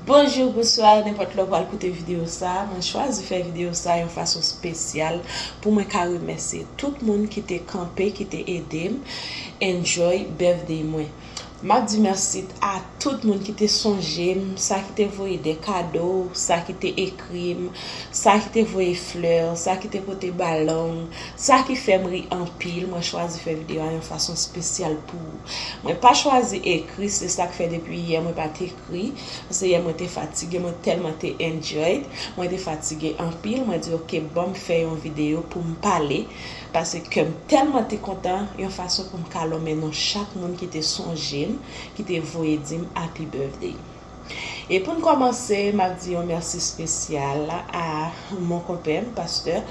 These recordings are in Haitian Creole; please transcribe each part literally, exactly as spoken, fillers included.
Bonjou, bonswa, nenpòt lè w pral koute videyo sa a, mwen chwazi fè videyo sa a yon fason espesyal pou mwen ka remèsye tout moun ki te kanpe, ki te ede m enjoy birthday mwen. M ap di mèsi a tout moun ki te sonje m, sa ki te voye de kado, sa ki te ekri m, sa ki te voye flè, sa ki te pote balon, sa ki fè m ri anpil. Mwen chwazi fè videyo a yon fason espesyal pou ou. Mwen pa chwazi ekri, se sa k fè depi yè mwen pa t ekri. Paske yè mwen te fatige, mwen tèlman te enjoy, mwen te fatige anpil. Mwen di, "Ok, ban m fè yon videyo pou m pale." Paske kè m tèlman te kontan, yon fason pou m ka lonmen non chak moun ki te sonje m, ki te voye di m happy birthday. E pou n kòmanse, m ap di yon mèsi espesyal a mon konpè m, pastè,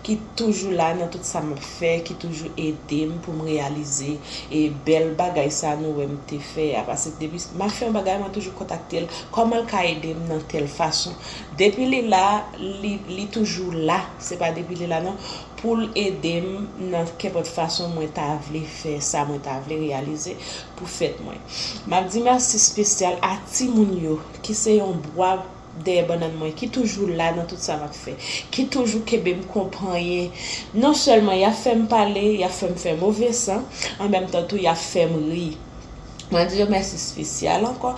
ki toujou la nan tout sa m ap fè, ki toujou ede m pou m reyalize e bèl bagay sa nou wè m te fè a. Paske depi m ap fè yon bagay, mwen toujou kontakte l, kòman l ka ede m nan tèl fason. Depi li la, li, li toujou la. Se pa depi li la non, pou l ede m nan kenpòt fason mwen ta vle fè sa, mwen ta vle reyalize pou fèt mwen. M ap di mèsi espesyal a timoun yo, ki se yon bwa dèyè bannann mwen, ki toujou la nan tout sa m ap fè, ki toujou kenbe m konpanyen. Non sèlman y ap fè m pale, y ap fè m fè move san, an menm tan tou y ap fè m ri. Mwen di yo mèsi espesyal ankò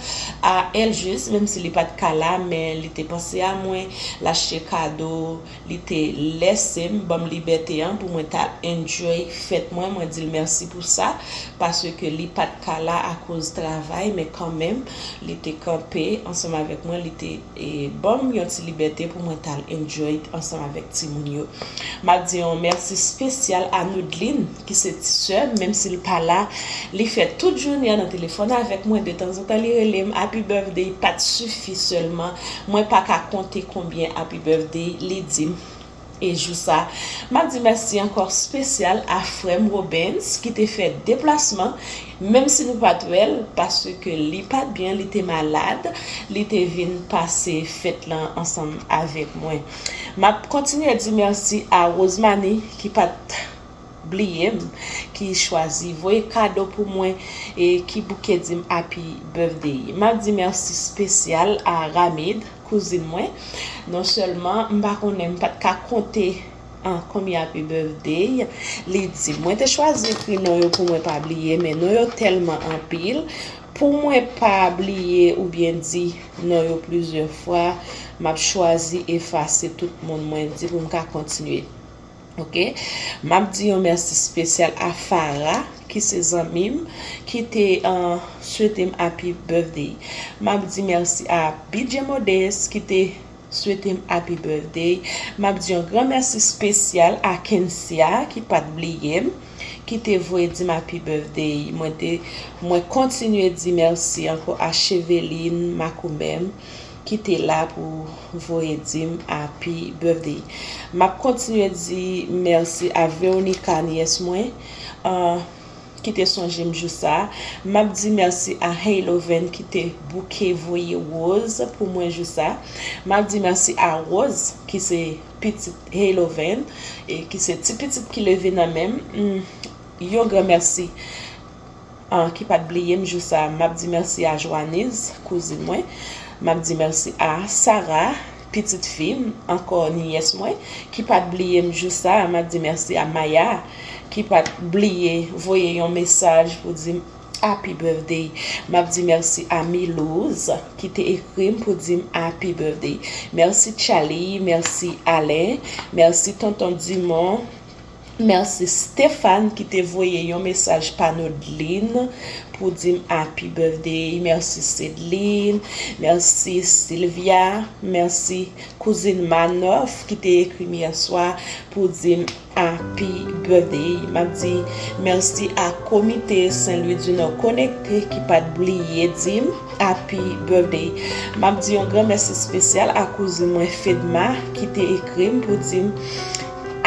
a Eljis, menm si li pa t ka la, men li te panse a mwen, l achte kado, li te lèse m, ban m libète an pou mwen ta enjoy fèt mwen. Mwen di l mèsi pou sa, paske li pa t ka la akoz travay, men kanmenm, li te kanpe ansanm avèk mwen, li te e, ban m yon ti libète pou mwen t al enjoy ansanm avèk timoun yo. M ap di yon mèsi espesyal a Noudline, ki se ti sè m, menm si l pa la, li fè tout jounen an nan telefòn avèk mwen, detanzantan li rele m, happy birthday pa t sifi sèlman, mwen pa ka konte konbyen happy birthday li di m. E jou sa, m ap di mèsi ankò espesyal a frè m Robens ki te fè deplasman, menm si nou pa t wè l, paske li pa t byen, li te malad, li te vin pase fèt lan ansanm avèk mwen. M ap kontinye di mèsi a Rosemary ki pa t bliye m, ki chwazi voye kado pou mwen e ki bouke di m happy birthday. M ap di mèsi espesyal a Ramid, kouzin mwen. Non sèlman m pa konnen, m pa t ka konte an konbyen happy birthday li di m. Mwen te chwazi ekri non yo pou mwen pa bliye, men non yo tèlman anpil. Pou mwen pa bliye oubyen di non yo plizyè fwa, m ap chwazi efase tout moun mwen di pou m ka kontinye. Ok? M ap di yon mèsi espesyal a Farah, ki se zanmi m, ki te, uh, swete m happy birthday. M ap di mèsi a B J Modeste, ki te swete m happy birthday. M ap di yon gran mèsi espesyal a Kensia, ki pa t bliye m, ki te voye di m happy birthday. Mwen te, mwen kontinye di mèsi ankò a Cheveline Macoumbe, ki te la pou voye di m happy birthday. M ap kontinye di mèsi a Veronica, niyès mwen, uh, ki te sonje m jou sa. M ap di mèsi a Heyloven ki te bouke voye woz pou mwen jou sa. M ap di mèsi a Rose, ki se pitit Heyloven, e ki se ti pitit ki leve nan men m. Mm, yon gran mèsi. Ah, ki pa t bliye m jou sa. M ap di mèsi a Joaniz, kouzin mwen. M ap di mèsi a Sarah, pitit fi m, ankò niyès mwen, ki pa t bliye m jou sa. M ap di mèsi a Maya, ki pa t bliye voye yon mesaj pou di m happy birthday. M ap di mèsi a Milouz, ki te ekri m pou di m happy birthday. Mèsi Charlie, mèsi Alain, mèsi tonton Dumont, mèsi Stéphane, ki te voye yon mesaj pa Nodeline pou di m happy birthday. Mèsi Cedeline, mèsi Sylvia, mèsi kouzin Manoff, ki te ekri m yè swa pou di m happy birthday. M ap di mèsi a komite Saint Louis du Nord Connecté ki pa t bliye di m happy birthday. M ap di yon gran mèsi espesyal a kouzin mwen Fedma, ki te ekri m pou di m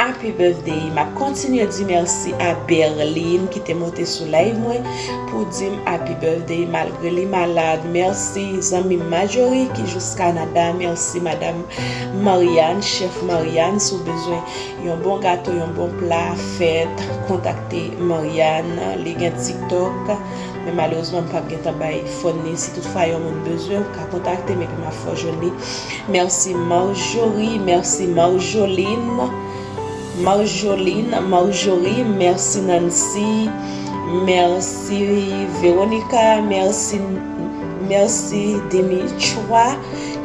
happy birthday. M ap kontinye di mèsi a Berline, ki te monte sou live mwen pou di m happy birthday malgre li malad. Mèsi zanmi m Marjorie, ki jis Kanada. Mèsi madanm Marianne, chèf Marianne. Si w bezwen yon bon gato, yon bon pla fèt, kontakte Marianne. Li gen TikTok, Men malerezman, m p ap gentan bay phone li. Si toutfwa yon moun bezwen, ou ka kontakte m epi m ap fè w jwenn li. Mèsi Marjorie, mèsi Marjoline. Marjoline, Marjorie, mèsi Nancy, mèsi Veronica, mèsi, mèsi Dimichwa,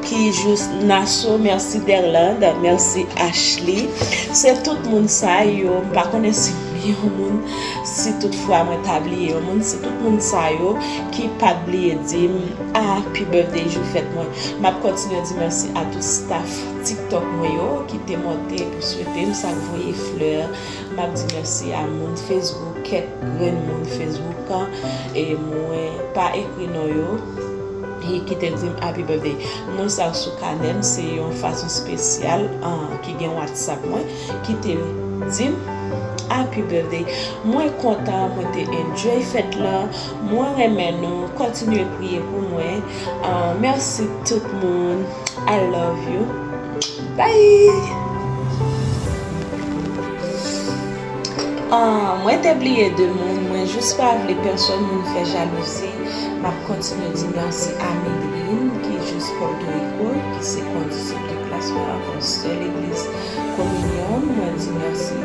ki jous Naso, mèsi Derlande, mèsi Ashley. Se tout moun sa yo, m pa konnen si m bliye yon moun, si toutfwa mwen ta bliye yon moun, se tout moun sa yo ki pa t bliye di m happy birthday jou fèt mwen. M ap kontinye di mèsi a tout staff TikTok mwen yo ki te monte pou swete m, sa k voye flè. M ap di mèsi a moun Facebook, kèk grenn moun Facebook an, e mwen pa ekri non yo, e ki te di m happy birthday. Non sa sou kanè m, se yon fason espesyal, an, ki gen WhatsApp mwen, ki te di m happy birthday. Mwen kontan, mwen te enjoy fèt lan. Mwen renmen nou, kontinye priye pou mwen. Ah, mèsi tout moun. I love you. Bye! Ah, mwen te bliye de moun, mwen jis pa vle pèsonn moun fè jalouzi. M ap kontinye di mèsi a Midrine, ki jis Pòto Riko, ki se kondisip de klas mwen avè yon sèl legliz kominyon. Mwen di mèsi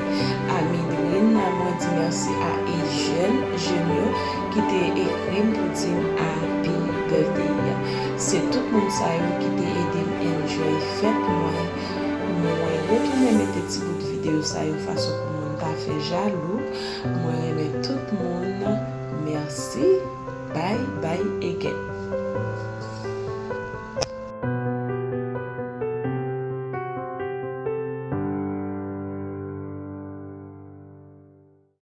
a Midrine, mwen di mèsi a Eugène, Jemyo, ki te ekri m pou di m happy birthday. Se tout moun sa yo ki te ede m enjoy fèt mwen. Mwen retounen mete ti bout videyo sa yo fason pou moun pa fè jalou. Mwen renmen